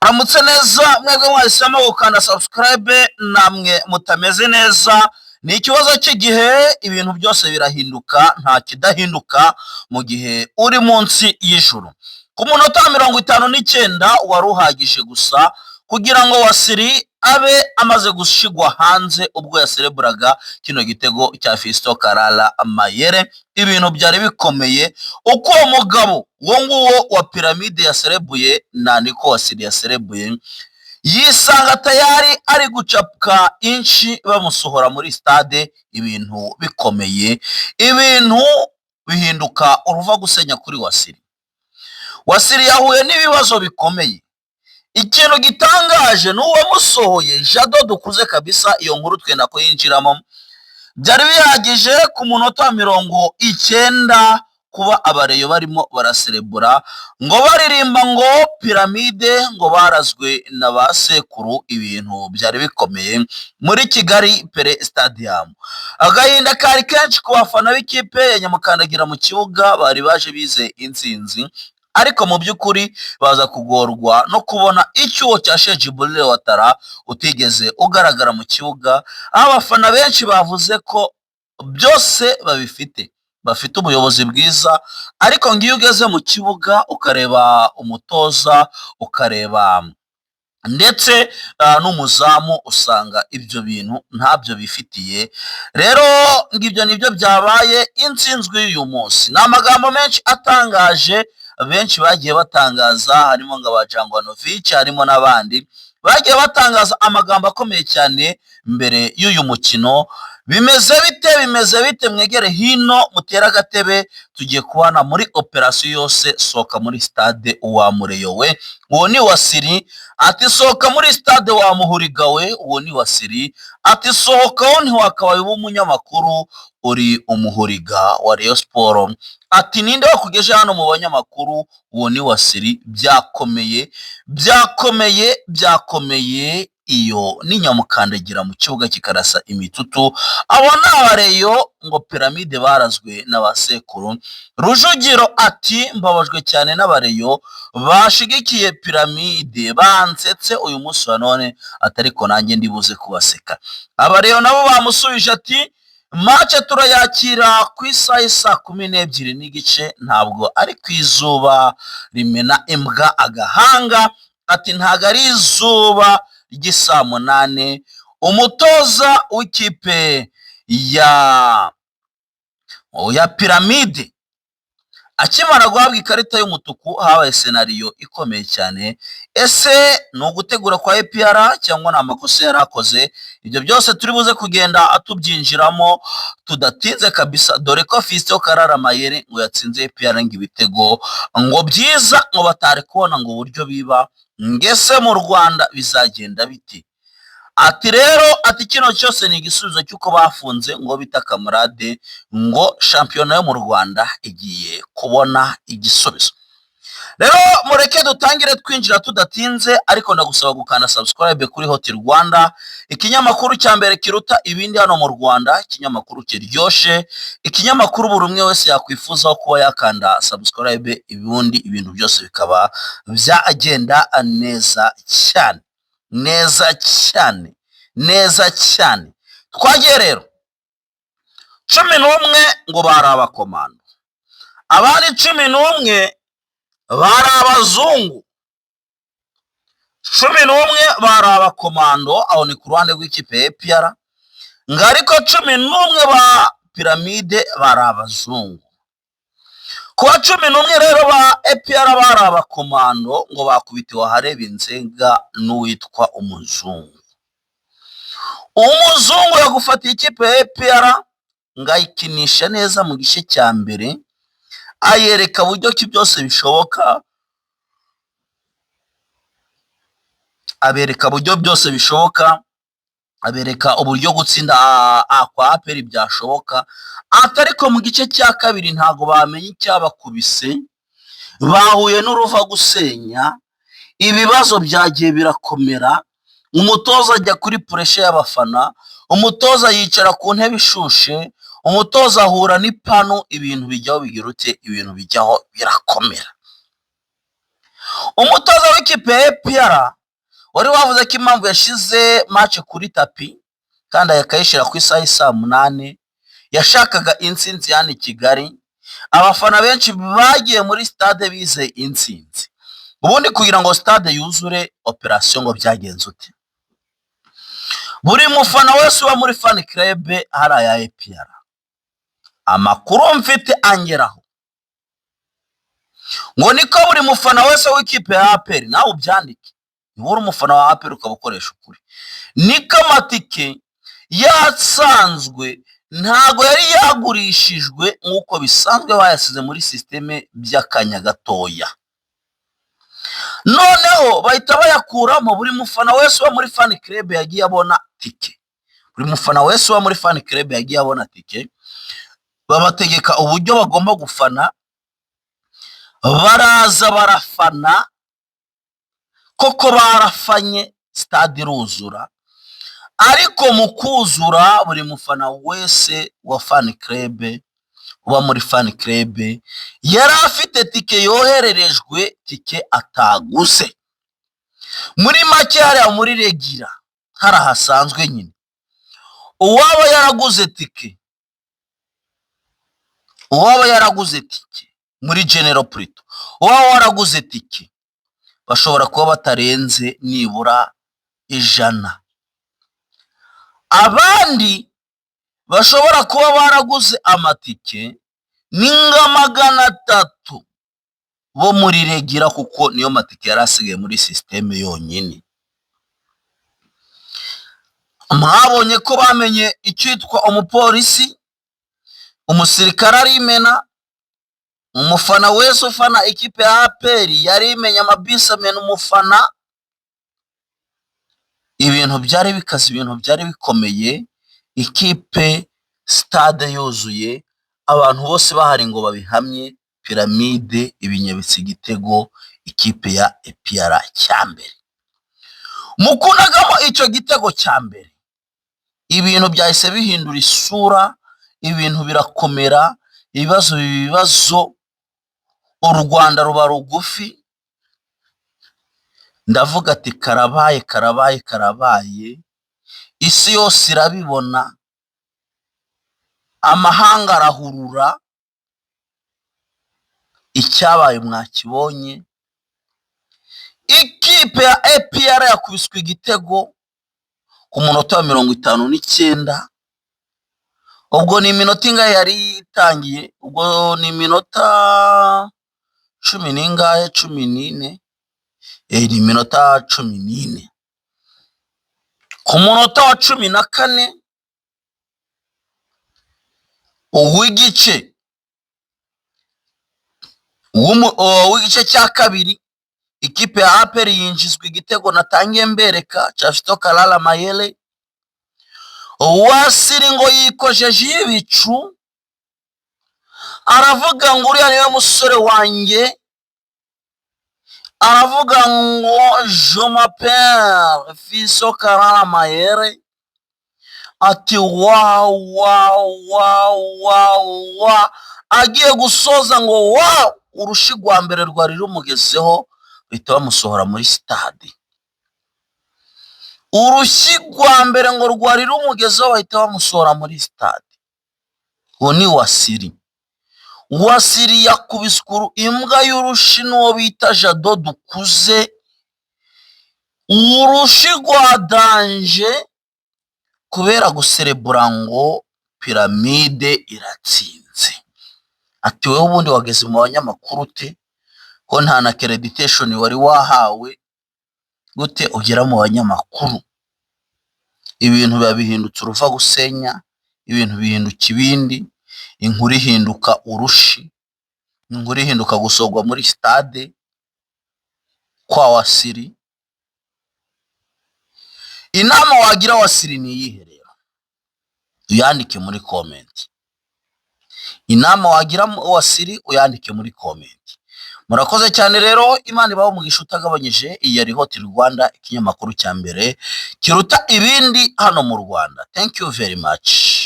Muramutse neza mwebwe mwahisemo gukanda subscribe, namwe mutameze neza. Ni ikibazo cy'igihe, ibintu byose birahinduka, nta kidahinduka mu gihe uri munsi y'ijuru. Ku munota 59 wari uhagije gusa kugira ngo Wasiri abe amaze gushigwa hanze ubwo yasereburaga kino gitego cya Fiston Kalala Mayele. Ibintu byari bikomeye uko uwo mugabo uwo nguwo wa Piramide yaserebuye na niko Wasiri yaserebuye, yisanga tayari ari gucapwa inshi bamusohora muri stade. Ibintu bikomeye, ibintu bihinduka uruva gusenya kuri Wasiri. Wasiri yahuye n'ibibazo bikomeye. Ikintu gitangaje ni uwamusohoye, Jado Dukuze kabisa. Iyo nkuru twenda kuyinjiramo. Byari bihagije ku munota wa 90 kuba abareyo barimo baraserebura ngo baririmba ngo Piramide ngo barazwe na ba sekuru. Ibintu byari bikomeye muri Kigali Pele Stadium. Agahinda kari kenshi ku bafana b'ikipe ya Nyamukandagira mu kibuga, bari baje bize intsinzi, ariko mu by'ukuri baza kugorwa no kubona icyuho cya Cheick Djibril Ouattara utigeze ugaragara mu kibuga, aho abafana benshi bavuze ko byose babifite, bafite ubuyobozi bwiza, ariko ngiyo ugeze mu kibuga ukareba umutoza, ukareba ndetse n'umuzamu, usanga ibyo bintu ntabyo bifitiye. Rero ngibyo nibyo byabaye intsinzwi y'uyu munsi. Ni amagambo menshi atangaje benshi bagiye batangaza, harimo ngo aba Jangwanovic, harimo n'abandi bagiye batangaza amagambo akomeye cyane mbere y'uyu mukino. Bimeze bite? Bimeze bite? Mwegere hino mutere agatebe, tugiye kubana muri operasiyo yose. Sohoka muri stade wa mureyo we, uwo ni Wasiri. Ati sohoka muri stade wa muhuriga we, uwo ni Wasiri. Ati sohoka wo ntiwakabaye uba umunyamakuru, uri umuhuriga wa Rayon Sport. Ati ninde wakugeje hano mu banyamakuru? Uwo ni Wasiri. Byakomeye, byakomeye, byakomeye. Iyo ni nyamukandagira mu kibuga kikarasa imitutu. Abo ni abareyo ngo Piramide barazwe na ba sekuru. Rujugiro ati mbabajwe cyane n'abareyo bashigikiye Piramide, bansetse uyu munsi wa none, atariko nanjye ndibuze kubaseka. Abareyo nabo bamusubije ati match turayakira ku isaha y'i 12:30, ntabwo ari ku izuba rimena imbwa agahanga. Ati ntabwo ari izuba ry'isaa 8. Umutoza w'ikipe ya Piramide akimara guhabwa ikarita y'umutuku habaye scenario ikomeye cyane. Ese ni ugutegura kwa APR cyangwa ni amakosa yari akoze? Ibyo byose turi buze kugenda tubyinjiramo tudatinze kabisa, dore ko Fiston Kalala Mayele ngo yatsinze APR ngo ibitego ngo byiza ngo batari kubona ngo uburyo biba ngese mu Rwanda bizagenda biti. Ati rero, ati kino cyose ni igisubizo cy'uko bafunze ngo bita Kamarade, ngo shampiyona yo mu Rwanda igiye kubona igisubizo. Rero mureke dutangire twinjira tudatinze, ariko ndagusaba gukanda subscribe kuri Hot Rwanda, ikinyamakuru cya mbere kiruta ibindi hano mu Rwanda, ikinyamakuru kiryoshe, ikinyamakuru buri umwe wese yakwifuzaho kuba yakanda subscribe, ubundi ibintu byose bikaba byagenda neza cyane, neza cyane, neza cyane. Twagiye rero. 11 ngo bari abakomando, abandi 11 bari abazungu. 11 bari abakomando, aho ni ku ruhande rw'ikipe ya APR, ngo ariko 11 ba Piramide bari abazungu. Kuba 11 rero ba APR bari abakomando, ngo bakubitiwe ahareba inzenga n'uwitwa umuzungu. Umuzungu yagufatiye ikipe ya APR ngo ayikinisha neza mu gice cya mbere, ayereka buryo ki byose bishoboka, abereka buryo byose bishoboka, abereka uburyo gutsinda kwa APR byashoboka. Ati ariko mu gice cya kabiri ntabwo bamenya icyabakubise, bahuye n'uruva gusenya, ibibazo byagiye birakomera, umutoza ajya kuri pressure y'abafana, umutoza yicara ku ntebe ishushe, umutoza ahura n'ipanu, ibintu bijyaho bigira ute, ibintu bijyaho birakomera. Umutoza w'ikipe ya APR wari wavuze ko impamvu yashize match kuri tapis kandi akayishyira ku isaha y'i 8:00, yashakaga intsinzi hano i Kigali. Abafana benshi bagiye muri stade bizeye intsinzi. Ubundi kugira ngo stade yuzure, operation ngo byagenze ute? Buri mufana wese uba muri fan club hariya ya APR, amakuru mfite angeraho ngo niko buri mufana wese w'ikipe ya APR, nawe ubyandike niba uri umufana wa APR ukaba ukoresha ukuri, niko amatike yasanzwe ntago yari yagurishijwe nk'uko bisanzwe, bayasize muri système by'akanya gatoya, noneho bahita bayakuramo. Buri mufana wese uba muri fan club yagiye abona tike, buri mufana wese uba muri fan club yagiye abona tike, babategeka uburyo bagomba gufana, baraza barafana koko, barafanye, stade iruzura. Ariko mu kuzura, buri mufana wese wa fan club uba muri fan club yari afite tike yohererejwe, tike ataguze. Muri make, hariya muri regular hari ahasanzwe nyine, uwaba yaraguze tike, uwaba yaraguze tike muri general plutôt, uwaba waraguze tike bashobora kuba batarenze nibura 100. Abandi bashobora kuba baraguze amatike ni nka 300 bo muri regular, kuko niyo matike yari asigaye muri système yonyine. Mwabonye ko bamenye icyitwa umupolisi, umusirikare arimena, umufana wese ufana ikipe ya APR yarimenya, amabisi amena umufana. Ibintu byari bikaze, ibintu byari bikomeye, ikipe stade yuzuye, abantu bose bahari ngo babihamye. Pyramide ibinyabitse igitego ikipe ya APR cya mbere. Mu kunagamo icyo gitego cya mbere, ibintu byahise bihindura isura, ibintu birakomera, ibibazo biba ibibazo, u Rwanda ruba rugufi. Ndavuga ati: "Karabaye, karabaye, karabaye!" Isi yose irabibona, amahanga arahurura. Icyabaye mwakibonye, ikipe ya APR yakubiswe igitego ku munota wa 59. Ubwo ni iminota ingahe yari itangiye? Ubwo ni iminota cumi n'ingahe? 14, ni iminota 14. Ku munota wa 14 w'igice cya kabiri, ikipe ya APR yinjizwa igitego natangiye mbereka cya Fiston Kalala Mayele. Wasiri ngo yikojeje ibicu, aravuga ngo uriya niwe musore wanjye, aravuga ngo: "Je m'appelle Fiston Kalala Mayele." Ati: "Wa wa wa wa wa!" Agiye gusoza ngo wa urushi rwa mbere rwari rumugezeho, bahita bamusohora muri sitade. Urushyi rwa mbere ngo rwari rumugezeho, bahita bamusohora muri sitade. Uwo ni Wasiri. Wasiri yakubiswe imbwa y'urushi n'uwo bita Jado Dukuze, urushi rwa danger, kubera guserebura ngo Pyramide iratsinze. Ati: "Wowe ubundi wageze mu banyamakuru ute, ko nta na accreditation wari wahawe? Gute ugera mu banyamakuru?" Ibintu biba bihindutse uruva gusenya, ibintu bihinduka ibindi, inkuru ihinduka urushi, inkuru ihinduka gusohorwa muri sitade kwa Wasiri. Inama wagira Wasiri ni iyihe rero? Uyandike muri comment. Inama wagira Wasiri uyandike muri comment. Murakoze cyane rero, Imana ibahe umugisha utagabanyije. Iyi yari Hot Rwanda, ikinyamakuru cya mbere kiruta ibindi hano mu Rwanda. Thank you very much.